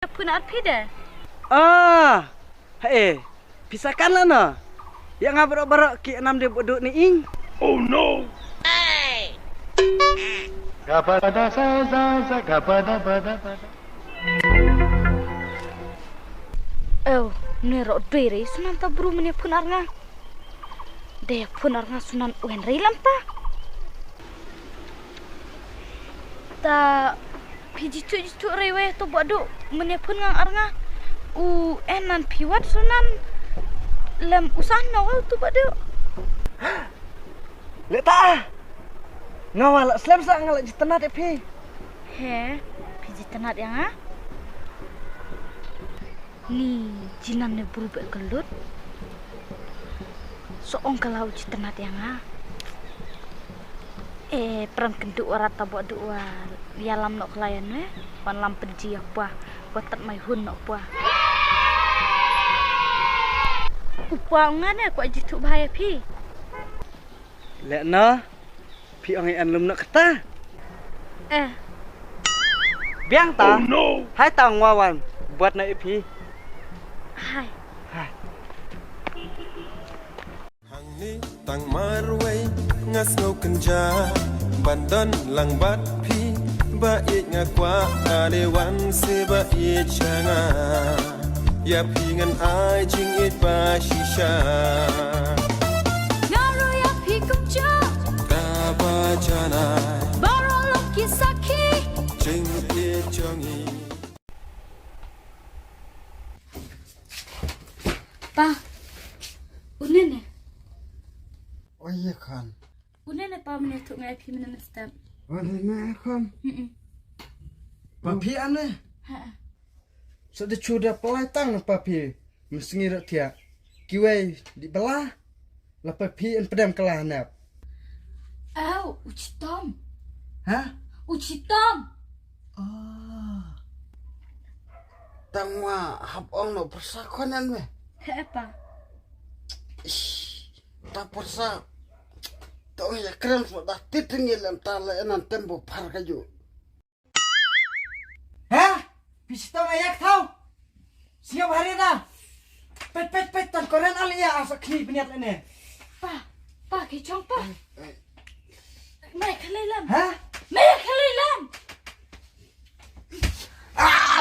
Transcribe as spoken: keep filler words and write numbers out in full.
Pun ar phi de. Ah, hei, pisa kan la na. Ya nga baroh baroh ki anam de bodoh ni ing. Oh no. Oh, ne ro dei re sunan ta bru mene pun ar nga. De pun ar nga sunan wen rei lam ta. Ta phi jitu jitu rei we to badu mene pun ngang ar nga. U en nan phi wat sunan lem usan no to badu. Le ta. Nga wa la slem sa nga la jitanat e phi. He, phi jitanat ya nga. Ni jinan ne bru bek kelut. So ong kalau jitanat ya nga. Eh, pran kendu warat tabo du wa. Ya lam nok layan ne. Wan lam penji apa. Watat mai hun nok apa. Upa ngan ne kwa jitu bahaya phi. Lek na. Phi ong i an lum na kata. Eh. Biang ta. Oh no. Hai tang wawan. Buat na i phi. Hai. Hai. Hangne tang marwei nga sngew kynja ban don lang bad phi ba ïeit nga kwah ale wan se ba ïeit sha nga. Ïa phi ngan ai jingïeit ba shisha. Nga ruh ïa phi kumjuh. Kaba janai. Baroh long ki sakhi. Jingïeit jong i. Pa. Une ne. Oi ya khan. Une ne pa mene thuk ngai phi mene step. Oi ne khan. Mm. Pa phi ane. Ha. Sa da chu da palai tang na pa phi. Mesngi rak thiah. Kiwei di bala. La pa phi en pedem kala nep. Au, u chitom. Ha? U chitom. Ah. Tang wa hap ong no persa konan me. He pa. Ish, ta persa. Tong ya krem so da titing ya lem ta la enan tembo par ka ju. Ha? Phi sitong ayak tau. Siap hari dah. Pet pet pet tan koran alia asa kni beniat ene. Pa, pa ki chong pa. Mai khalai lam. Ha? Mai khalai lam. Ah.